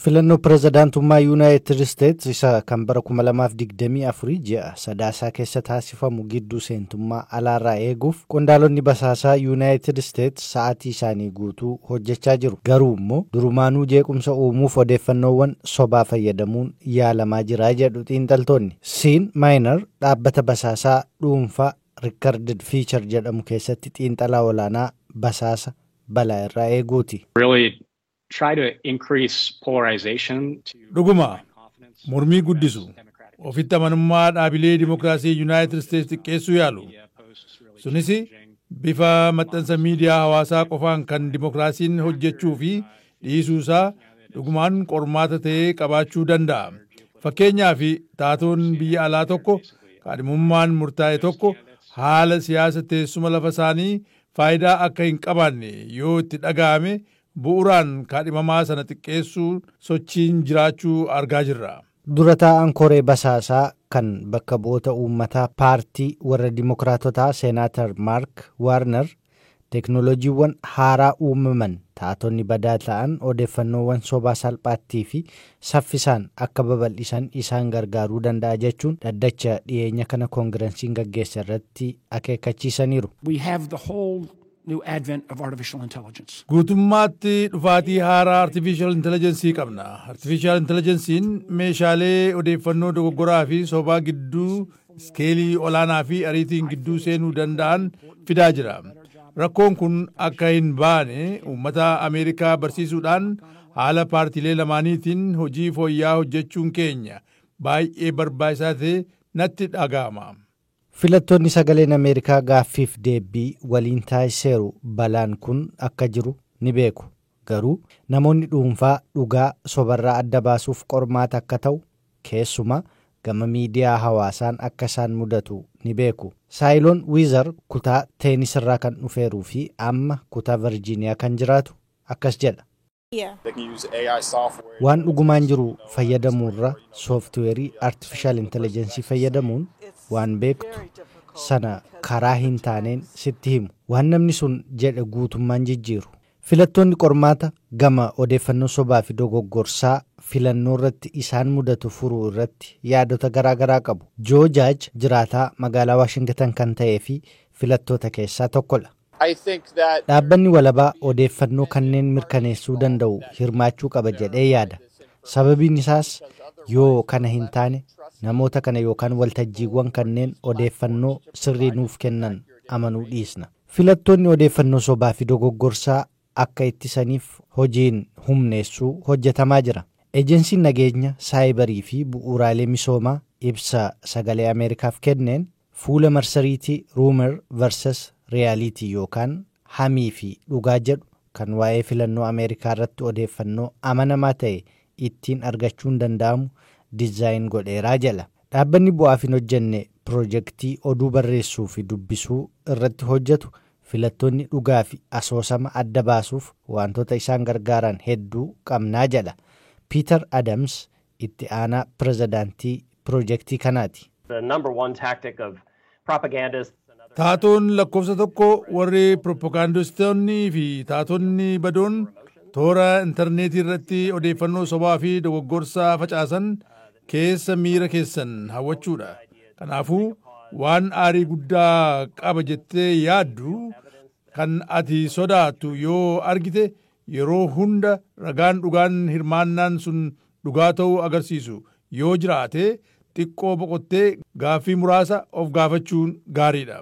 Filannoo pirezidaantummaa Yuunaayitid Isteets isa kan bara 2024 ji'a Sadaasaa keessa taasifamu gidduu seentummaa alaarraa eeguuf qondaalonni basaasaa Yuunaayitid Isteets sa'aatii isaanii guutuu hojjechaa jiru. Garuu immoo durumaanuu jeequmsa uumuuf odeeffannoowwan sobaa fayyadamuun yaalamaa jira jedhu xiinxaltoonni. Siin Maayinar dhaabbata basaasaa dhuunfaa Recorded Future jedhamu keessatti xiinxalaa olaanaa basaasa balaa irraa eeguuti. Dhuguma mormii guddisu, ofitti amanummaa dhaabilee dimokiraasii Yuunaayitid Isteets xiqqeessuu yaalu. Sunis bifa maxxansa miidiyaa hawaasaa qofaan kan dimokiraasiin hojjechuu fi dhiisuu isaa dhugumaan qormaata ta'ee qabaachuu danda'a. Fakkeenyaaf, taatoon biyya alaa tokko kaadhimummaan murtaa'e tokko haala siyaasa teessuma lafa isaanii faayidaa akka hin qabaanne yoo itti dhaga'ame, bu'uuraan kaadhimamaa sana xiqqeessuu sochiin jiraachuu argaa jirra. Dura taa'aan koree basaasaa kan bakka bu'oota uummataa paartii warra Dimookiraatotaa, Seenaatar Maark Waarner, teeknooloojiiwwan haaraa uumaman taatonni badaa ta'an odeeffannoowwan sobaa salphaattii fi saffisaan akka babal'isan isaan gargaaruu danda'a jechuun dhaddacha dhiyeenya kana koongiransiin gaggeessa irratti akeekkachiisaniiru. Guutummaatti dhufaatii haaraa artificial intelligence qabna. Artificial intelligence'n meeshaalee odeeffannoo dogoggoraa fi sobaa gidduu iskeelii olaanaa fi ariitiin gidduu seenuu danda'an fidaa jira. Rakkoon kun akka hin baane uummata Ameerikaa barsiisuudhaan haala paartiilee lamaaniitiin hojii fooyya'aa hojjechuun keenya baay'ee barbaachisaa ta'e natti dhaga'ama. Filattoonni sagaleen Ameerikaa gaaffiif deebii waliin taasiseeru balaan kun akka jiru ni beeku. Garuu namoonni dhuunfaa dhugaa sobarraa adda baasuuf qormaata akka ta'u, keessumaa gama miidiyaa hawaasaan akka isaan mudatu ni beeku. Saayiloon Wiizar kutaa teenisirraa kan dhufeeruu fi amma kutaa Virjiiniyaa kan jiraatu akkas jedha. Waan dhugumaan jiru fayyadamuurra sooftiweerii artificial intelligence fayyadamuun waan beektu sana karaa hin taaneen sitti himu. Waan namni sun jedhe guutummaan jijjiiru. Filattoonni qormaata gama odeeffannoo sobaa fi dogoggorsaa filannoo irratti isaan mudatu furuu irratti yaadota garaa garaa qabu. Joo Jaaj jiraataa magaalaa Waashingtan kan ta'ee fi filattoota keessaa tokkodha. Dhaabbanni walabaa odeeffannoo kanneen mirkaneessuu danda'u hirmaachuu qaba jedhee yaada. Sababiin isaas yoo kana hin taane namoota kana yookaan waltajjiiwwan kanneen odeeffannoo sirrii nuuf kennan amanuu dhiisna. Filattoonni odeeffannoo sobaa fi dogoggorsaa akka ittisaniif hojiin humneessuu hojjetamaa jira. Ejensiin nageenya saayibarii fi bu'uuraalee misoomaa ibsa Sagalee Ameerikaaf kenneen fuula marsariitii Rumor versus Reality yookaan hamii fi dhugaa jedhu kan waa'ee filannoo Ameerikaa irratti odeeffannoo amanamaa ta'e ittiin argachuun danda'amu dizaayin godheeraa jala. Dhaabbanni bu'aaf hin hojjenne piroojeektii oduu barreessuu fi dubbisuu irratti hojjetu filattoonni dhugaa fi asoosama adda baasuuf wantoota isaan gargaaran hedduu qabnaa jedha. Peter Adams itti aanaa pirezidaantii piroojeektii kanaati. Taatoon lakkoofsa tokko warri piroopagaandistoonni fi taatonni badoon toora intarneetii irratti odeeffannoo sobaa fi dogoggorsaa facaasan keessa miira keessan hawwachuudha. Kanaafuu waan aarii guddaa qaba jettee yaaddu kan ati sodaattu yoo argite, yeroo hunda ragaan dhugaan hirmaannaan sun dhugaa ta'uu agarsiisu yoo jiraate, xiqqoo boqottee gaaffii muraasa of gaafachuun gaariidha.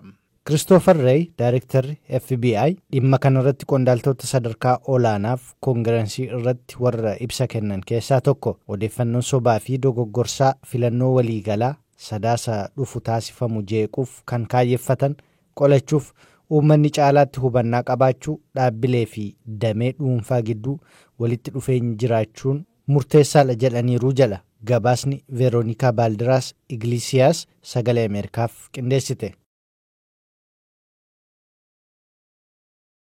Kiristoofer Reey, Daayirektarri FBI, dhimma kanarratti qondaaltota sadarkaa olaanaaf koongirensii irratti warra ibsa kennan keessaa tokko. Odeeffannoon sobaa fi dogoggorsaa filannoo waliigalaa Sadaasa dhufu taasifamu jeequuf kan kaayyeffatan qolachuuf uummanni caalaatti hubannaa qabaachuu, dhaabbilee fi damee dhuunfaa gidduu walitti dhufeenyi jiraachuun murteessaadha jedhaniiru jedha gabaasni Veeroonikaa Baaldiraas Igilisiyaas Sagalee Ameerikaaf qindeessite.